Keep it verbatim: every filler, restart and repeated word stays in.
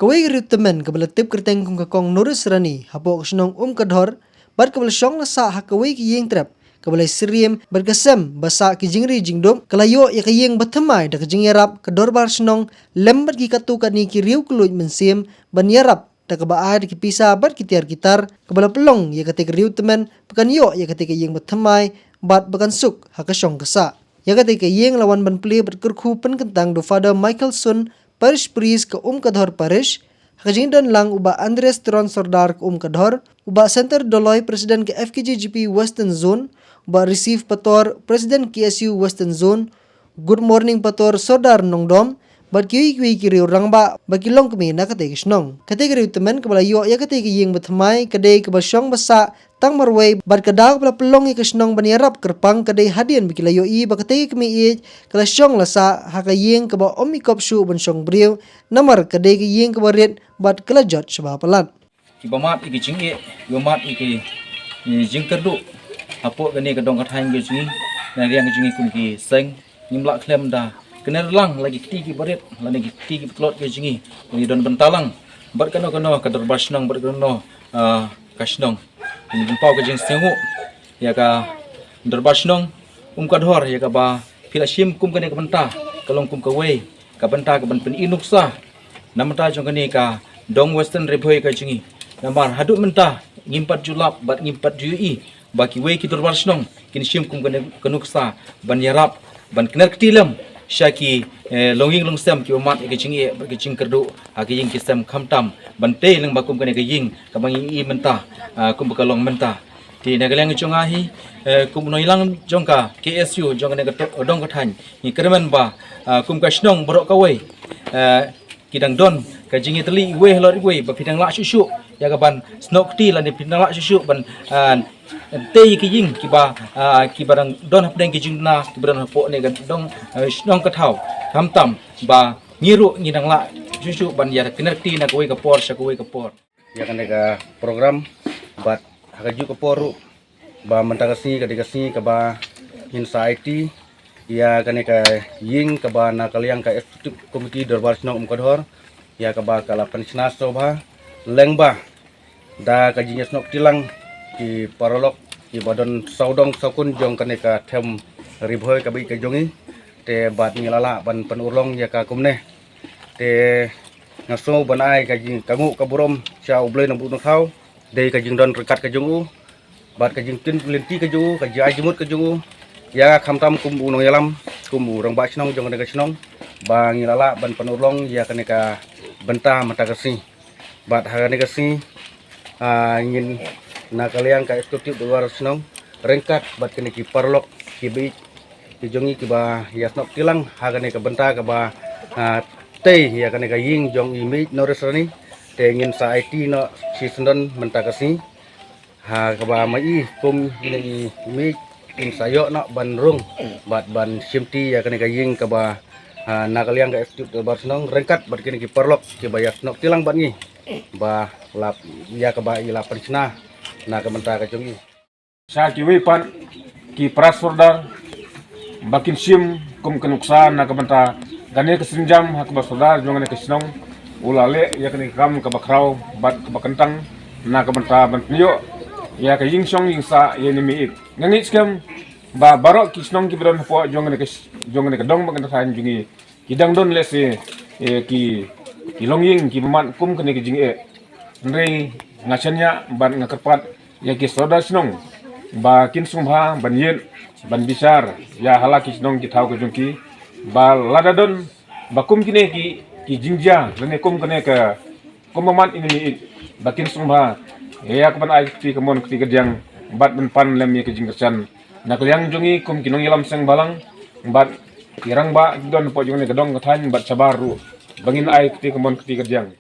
Kawei ka riewtymmen kaba la tip kyrteng kum ka Kong Noris Rani hapoh ka shnong Umkadhor bad kaba la shong la sah ha kawei ka ïing trep kaba la syriem bad ka sem ba sah ki jingri jingdup, ka la ïoh ïa ka ïing ba thymmai da ka jingïarap ka dorbar shnong lem bad ki katto katne ki riew kylluid mynsiem ban ïarap da kaba ai da ki pisa bad ki tiar ki tar, kaba la pynlong ïa katei ka riewtymmen ba kan ïoh ïa katei ka ïing ba thymmai bad ba kan suk ha ka shong ka sah. Ïa katei ka ïing la wan ban plie bad kyrkhu pynkyntang da u Father Michael Sun, Parish Priest ka Umkadhor Parish, ha ka jingdon lang u Bah Andres Tron, Sordar ka Umkadhor, u Bah Center Doloi, President ka F K J G P Western Zone, u Bah Receive Pator, President K S U Western Zone, Good Morning Pator, Sordar Nongdom, bad kiwei kiwei ki riew rangbah ba ki longkmie na katei ka shnong. Katei ka riewtymmen kaba la ïoh ïa katei ka ïing ba thymmai ka dei kaba shong ba sah tang marwei bad ka daw kaba la pynlong ïa ka shnong ban ïarap kyrpang ka dei hadien ba ki la ïohi ba katei ka kmie ïeit ka la shong la sah ha ka ïing kaba ym ikop shuh ban shong briew, namar ka dei ka ïing kaba rit bad ka la jot shaba palat. Kiba mad ïa ki jingeh, kiba mad ïa ki, eh, jingkyrduh hapoh kane ka dong ka thaiñ ka jong ngi, na liang ka jong ngi kum ki seng, ngim lah khlem da kner lang la ki kti kiba rit, lane ki kti kiba tlot ka jong ngi, ngi don bynta lang bad kano kano ka dorbar shnong, bad kano, ah, ka shnong. Ngi pynpaw ka jingsngewnguh ïa ka dorbar shnong Umkadhor ïa kaba phi la shim kum kane ka bynta, ka long kum kawei ka bynta kaban pyni nuksa na bynta jong kane ka dong Western Ri Bhoi ka jong ngi. Namar haduh mynta ngim pat ju lap bad ngim pat ju ïohi ba kiwei ki dorbar shnong kin shim kum kane ka nuksa ban ïarap, ban kner kti lem sha ki, eh, longïing longsem kiba mad ïa ka jingeh bad ka jingkyrduh ha ka ïing ki sem, khamtam ban tei lyngba kum kane ka ïing kaba ngi ïohi mynta, ah, kumba ka long mynta. Te na ka liang jong nga hi, eh, kum u nongïalam jong ka K S U jong kane ka to-, dong ka thaiñ, ngi kyrmen ba, ah, kum ka shnong baroh kawei, eh, ki dang don ka jingïatylli iwei halor iwei ba phi dang lah shuh shuh ïa kaban snoh kti lane phi dang lah shuh shuh ban, ah, tei ïa ki ïing kiba, ah, kiba dang don hapdeng ki jingduna kiba don hapoh ne ka dong, eh, shnong ka thaw, khamtam ba ngi ruh ngi dang lah shuh shuh ban ïa kner kti na kawei ka por sha kawei ka por. Ïa kane ka program bad ha kajuh ka por ruh ba mynta ka sngi ka dei ka sngi kaba ngin sa aiti ïa kane ka ïing kaba na ka liang ka Executive Committee Dorbar Shnong Umkadhor ïa kaba ka la pynshna sngewbha lyngba da ka jingïasnoh kti lang ki paralok kiba don sawdong sawkun jong kane ka them Ri Bhoi kaba ïeit ka jong ngi. Te bad ngi la lah ban pynurlong ïa ka kumne. Te nga sngew ban ai ka jing, ka nguh ka burom sha U Blei Nongbuh Nongthaw, dei ka jingdon ryngkat ka jong u bad ka jingtip lynti ka jong u, ka jingai jingmut ka jong u ïa nga khamtam kum u nongïalam, kum u rangbah shnong jong kane ka shnong, ba ngi la lah ban pynurlong ïa kane ka bynta mynta ka sngi. Bad ha kane ka sngi, ah, ngin na ka liang ka Executive Dorbar Shnong ryngkat bad kine ki paralok kiba ïeit ki jong ngi kiba ïasnoh kti lang ha kane ka bynta kaba, ah, tei ïa kane ka ïing jong i Miej Noris Rani. Te ngin sa aiti noh shisyndon mynta ka sngi ha kaba ma i kum ine i Miej in sa ïoh noh ban rung bad ban shimti ïa kane ka ïing kaba, ah, na ka liang ka Executive Dorbar Shnong ryngkat bad kine ki paralok kiba ïasnoh kti lang bad ngi ba la ïa kaba i la pynshna na ka bynta ka jong i. Sha kiwei pat ki para sordar ba kin shim kum ka nuksa na ka bynta kane ka sienjam ha kaba sordar jong kane ka shnong u la leh ïa kane ka kam kaba khraw bad kaba kyntang na ka bynta ban pynïoh ïa ka ïing shong ïing sah ïa ine i Miej. Nga ngeit skhem ba baroh ki shnong kiba don hapoh jong kane ka, jong kane ka dong bad kane ka thaiñ jong ngi ki dang don lehse, eh, ki, ki longïing kiba mad kum kane ka jingeh. Hynrei nga shaniah bad nga kyrpad ïa ki sordar shnong ba kin sngewbha ban ïeit ban bishar ïa ha la ki shnong ki thaw ka jong ki, ba lada don ba kum kine ki, ki jingjia lane kum kane ka, kum ba mad ine i Miej, ba kin sngewbha ïa kaban ai kti kamon kti kadiang bad ban pan lem ïa ka jingkyrshan na ka liang jong ngi kum ki nongïalam seng bhalang bad ki rangbah ki don hapoh jong kane ka dong ka thaiñ bad shabar ruh, ba ngin ai kti kamon kti kadiang.